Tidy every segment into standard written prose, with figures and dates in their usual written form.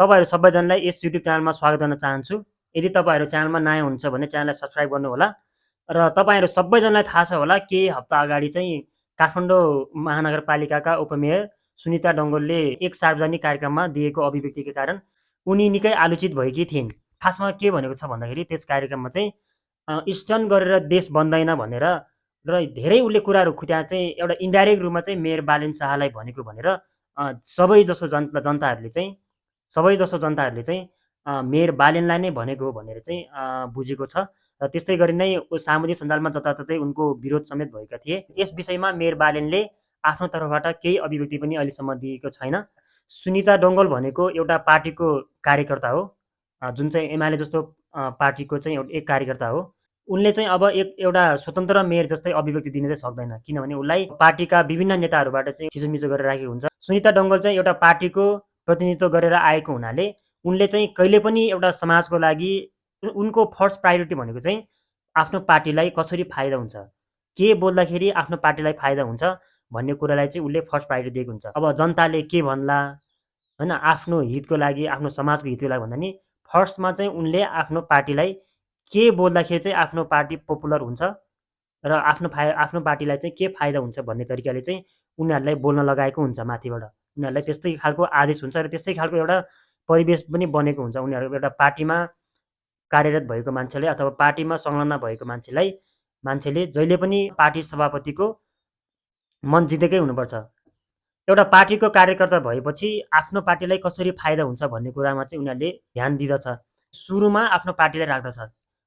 तपाईहरु सबैजनालाई यस युट्युब च्यानलमा स्वागत गर्न चाहन्छु। यदि तपाईहरु च्यानलमा नयाँ हुनुहुन्छ भने च्यानललाई सब्स्क्राइब गर्नुहोला र तपाईहरु सबैजनालाई थाहा छ होला केही हप्ता अगाडि चाहिँ काठमाडौँ महानगरपालिकाका उपमेयर सुनिता डङ्गोलले एक सार्वजनिक कार्यक्रममा दिएको अभिव्यक्तिका कारण उनी निकै आलोचित भएकी थिइन्। खासमा के भनेको छ भन्दाखेरि त्यस कार्यक्रममा चाहिँ स्टन गरेर देश बन्दैन भनेर र धेरै उल्ले कुराहरू त्यहाँ चाहिँ एउटा इन्डाइरेक्ट रूपमा चाहिँ मेयर बालेन शाहलाई भनेको भनेर सबैजसो जनताहरूले चाहिँ मेयर बालेनलाई नै भनेको हो भनेर चाहिँ बुझेको छ र त्यस्तै गरी नै सामाजिक सञ्जालमा जताततै उनको विरोध समेत भएका थिए। यस विषयमा मेयर बालेनले आफ्नो तर्फबाट केही अभिव्यक्ति पनि अहिलेसम्म दिएको छैन। सुनिता डङ्गोल भनेको एउटा पार्टीको कार्यकर्ता हो, जुन चाहिँ एमाले जस्तो पार्टीको चाहिँ एक कार्यकर्ता हो। उनले चाहिँ अब एउटा स्वतन्त्र मेयर जस्तै अभिव्यक्ति दिन चाहिँ सक्दैन, किनभने उसलाई पार्टीका विभिन्न नेताहरूबाट चाहिँ थिचोमिचो गरेर राखेको हुन्छ। सुनिता डङ्गोल चाहिँ एउटा पार्टीको प्रतिनिधित्व गरेर आएको हुनाले उनले चाहिँ कहिले पनि एउटा समाजको लागि उनको फर्स्ट प्रायोरिटी भनेको चाहिँ आफ्नो पार्टीलाई कसरी फाइदा हुन्छ, के बोल्दाखेरि आफ्नो पार्टीलाई फाइदा हुन्छ भन्ने कुरालाई चाहिँ उसले फर्स्ट प्रायोरिटी दिएको हुन्छ। अब जनताले के भन्ला हैन, आफ्नो हितको लागि, आफ्नो समाजको हितको लागि भन्दा नि फर्स्टमा चाहिँ उनले आफ्नो पार्टीलाई के बोल्दाखेरि चाहिँ आफ्नो पार्टी पपुलर हुन्छ र आफ्नो पार्टीलाई चाहिँ के फाइदा हुन्छ भन्ने तरिकाले चाहिँ उनीहरूलाई बोल्न लगाएको हुन्छ माथिबाट। उनीहरूलाई त्यस्तै खालको आदेश हुन्छ र त्यस्तै खालको एउटा परिवेश पनि बनेको हुन्छ। उनीहरू एउटा पार्टीमा कार्यरत भएको मान्छेले अथवा पार्टीमा संलग्न भएको मान्छेले जहिले पनि पार्टी सभापतिको मन जितेकै हुनुपर्छ। एउटा पार्टीको कार्यकर्ता भएपछि आफ्नो पार्टीलाई कसरी फाइदा हुन्छ भन्ने कुरामा चाहिँ उनीहरूले ध्यान दिँदछ। सुरुमा आफ्नो पार्टीलाई राख्दछ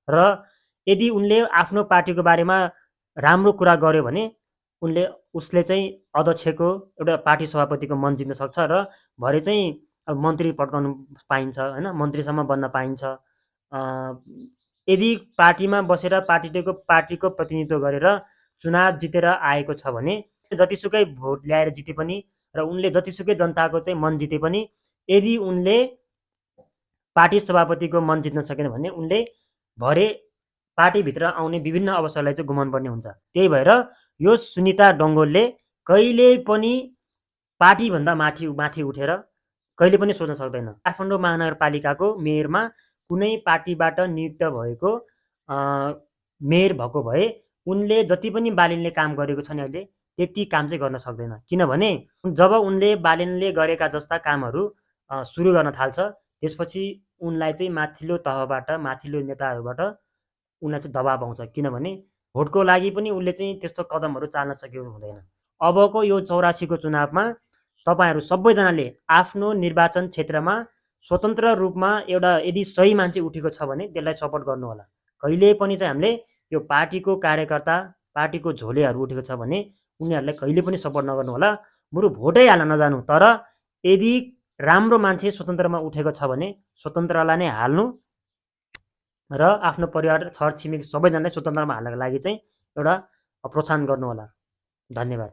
र यदि उनले आफ्नो पार्टीको बारेमा राम्रो कुरा गर्यो भने उसले चाहिँ अध्यक्षको एउटा पार्टी सभापतिको मन जित्न सक्छ र भरे चाहिँ मन्त्री पड्काउनु पाइन्छ हैन, मन्त्रीसम्म बन्न पाइन्छ। यदि पार्टीमा बसेर पार्टीको प्रतिनिधित्व गरेर चुनाव जितेर आएको छ भने जतिसुकै भोट ल्याएर जिते पनि र उनले जतिसुकै जनताको चाहिँ मन जिते पनि यदि उनले पार्टी सभापतिको मन जित्न सकेन भने उनले भरे पार्टीभित्र आउने विभिन्न अवसरलाई चाहिँ गुमाउनुपर्ने हुन्छ। त्यही भएर यो सुनिता डङ्गोलले कहिले पनि पार्टीभन्दा माथि उठेर कहिले पनि सोच्न सक्दैन। काठमाडौँ महानगरपालिकाको मेयरमा कुनै पार्टीबाट नियुक्त भएको मेयर भएको भए उनले जति पनि बालेनले काम गरेको छ नि अहिले त्यति काम चाहिँ गर्न सक्दैन, किनभने जब उनले बालेनले गरेका जस्ता कामहरू सुरु गर्न थाल्छ त्यसपछि उनलाई चाहिँ माथिल्लो तहबाट, माथिल्लो नेताहरूबाट उनलाई चाहिँ दबाब आउँछ, किनभने भोटको लागि पनि उनले चाहिँ त्यस्तो कदमहरू चाल्न सकेको हुँदैन। अबको यो 84 को चुनावमा तपाईहरु सबैजनाले आफ्नो निर्वाचन क्षेत्रमा स्वतन्त्र रूपमा एउटा यदि सही मान्छे उठेको छ भने त्यसलाई सपोर्ट गर्नुहोला। कहिले पनि चाहिँ हामीले यो पार्टीको कार्यकर्ता, पार्टीको झोलेहरू उठेको छ भने उनीहरूलाई कहिले पनि सपोर्ट नगर्नुहोला। बरु भोटै हाल्न नजानु, तर यदि राम्रो मान्छे स्वतन्त्रमा उठेको छ भने स्वतन्त्रलाई नै हाल्नु र आफ्नो परिवार छरछिमेकी सबैजनालाई स्वतन्त्रमा हाल्नका लागि चाहिँ एउटा प्रोत्साहन गर्नुहोला। धन्यवाद।